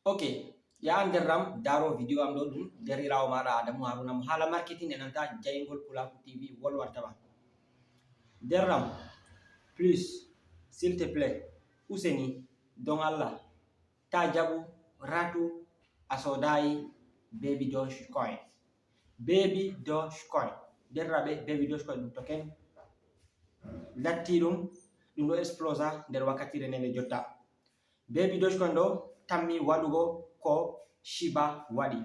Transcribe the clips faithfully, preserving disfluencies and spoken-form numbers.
Ok, ya an derram daro video am ɗo, ɗum derɗirawo maɗa Adamu Haruna mo hala marketing e nanta jayngol Pulaku T V wolwantama. Derram, please, s'il te plaît, useni, don Allah, ta jaɓu ratu a sodayi Baby Dogecoin. Baby Dogecoin, derraɓe, Baby Dogecoin ɗum token latti ɗum, ɗum ɗo explosa nder wakkatire nde nde jotta. Baby Dogecoin ɗo tammi waɗugo ko Shiba waɗi.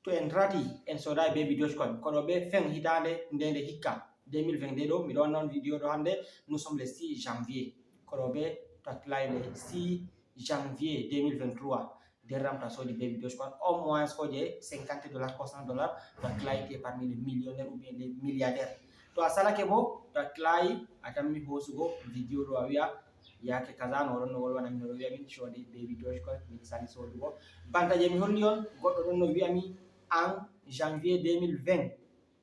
To en rati en sodayi Baby Dogecoin, ko ɗo be fen hitande nde nde hikka deux mille vingt-deux ɗo, miɗo wanna on video ɗo hande, nous sommes le six janvier. Ko ɗo be to a kilay le six janvier deux mille vingt-trois, derram to a sodi Baby Dogecoin, au moins ko je cinquante dollars, ko cent dollars, to a kilay te parmi les millionnaires ou bien les milliardaires. To a salake bo, to a kilay a tammi hosugo video ɗo a wi'a, yake kaza no ɗon no wolwana min, ɗo wi'a min sodi Baby Dogecoin, min sali sodugo. Banta je mi holli on, goɗɗo ɗon no wi'a mi en janvier deux mille vingt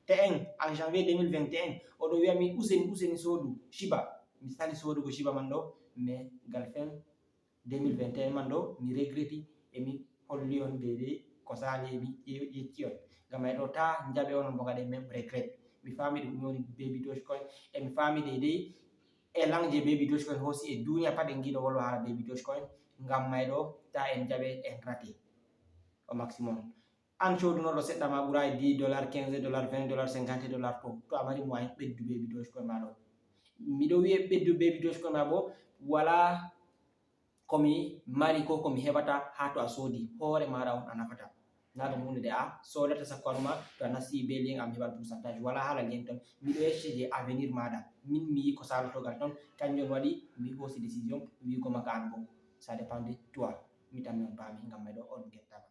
et un, en janvier deux mille vingt et un, oɗo wi'a mi useni, useni sodu Shiba. Mi sali sodugo Shiba man ɗo, mais gal fen deux mille vingt et un man ɗo, mi regreti, e mi holli on dede ko sali, e mi ye-, yecci on. Ngam ay ɗo ta jaɓe on, on bo gaɗe même regret. Mi fami ɗum woni Baby Dogecoin, e mi fami dede e lang je Baby Dogecoin hosi e duniya pat en giɗo wolwa hala Baby Dogecoin. Ngam may ɗo ta en jaɓe, en rate au maximum. An codunoɗo seɗɗa ma ɓuray dix dollars, quinze dollars, vingt dollars, cinquante dollars, to, to a mari moyen ɓeddu Baby Dogecoin ma ɗo. Miɗo wi'e ɓeddu Baby Dogecoin ma bo, wala ko mi mari ko ko mi heɓata ha to a sodi, hoore maɗa on a nafata. Na ɗum hunde de a sodata sakko anuma, to a nasti be lien am heɓan pourcentage, wala hala lien ton. Miɗo yecce je avenir maɗa, min mi yi ko salotogal ton, kanjum waɗi mi hosi décision wi'ugo maka an bo. Ça dépend de toi. Mi tammi on pami, ngam may ɗo on gettama.